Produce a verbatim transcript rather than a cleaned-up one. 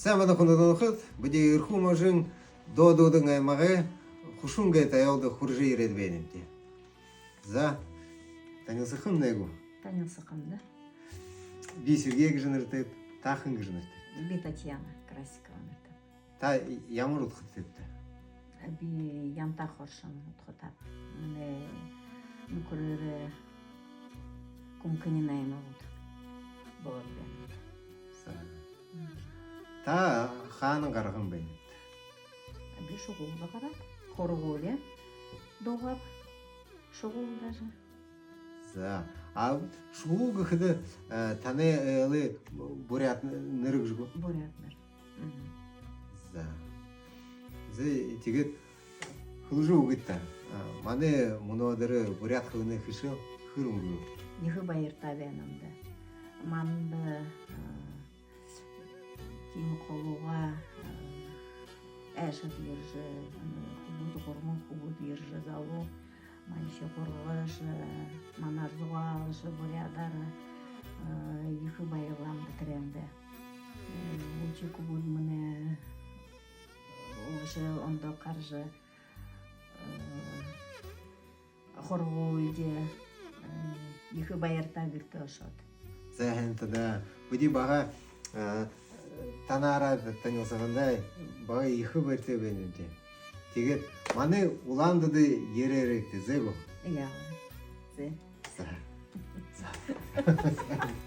За, манай хүндэтэ нүхэд, бидэ Эрхүү можын Доод Үүдэн аймагай Хушуун гээд айлда хүрэжэ ерээд байнабди. За, танилсахамнай гү? Танилсахамнай. Би Сергей гэжэ нэрэтэйб, та хэн гэжэ нэрэтэйт? Би Татьяна Красикова нэрэтэйб. Та ямар удхатай бэ? Би Янтаа хоршон удхатайб. Манай нүхэрөөрөө Кумканинай аймагууд болоод байна. За. Та хаана гараһан байнат? Би шугуулда гарааб, һургуули дуугааб, шугуулда ажа. За. А шугуул гэхэдэ, э, танай айлай буряад нэрэ гэжэ гү? Буряад нэрэ. Мгм. За. За, тиигээд хэлэжэ үгыт даа. А, манай мүнөөдэр буряад хэлэнэй хэшээл хэр үнгэрөө? Ехэ баяртай байнам даа. Манда, а, тиимэ холуугаа, а, айлшад ерэжэ, а, хүбүүд, гурбан хүбүүд ерэжэ, залуу маниие һургажа, манай зугаалжа, буряадаар, а, ехэ баярлаам даа тэрээндэ. Э, үхибүүд манай, э, үшөө ондоо гаража, э, һургуулида, э, ехэ баяртай гэртээ ошоод. За, һайн даа. Бидэ баһа, э, танаараа танилсаһандаа баһа ехэ баяртай байнабди. Тиигээд манай Улаан-Үдэдэ ерээрэй, зэ гү? Яа. Зэ. За. За.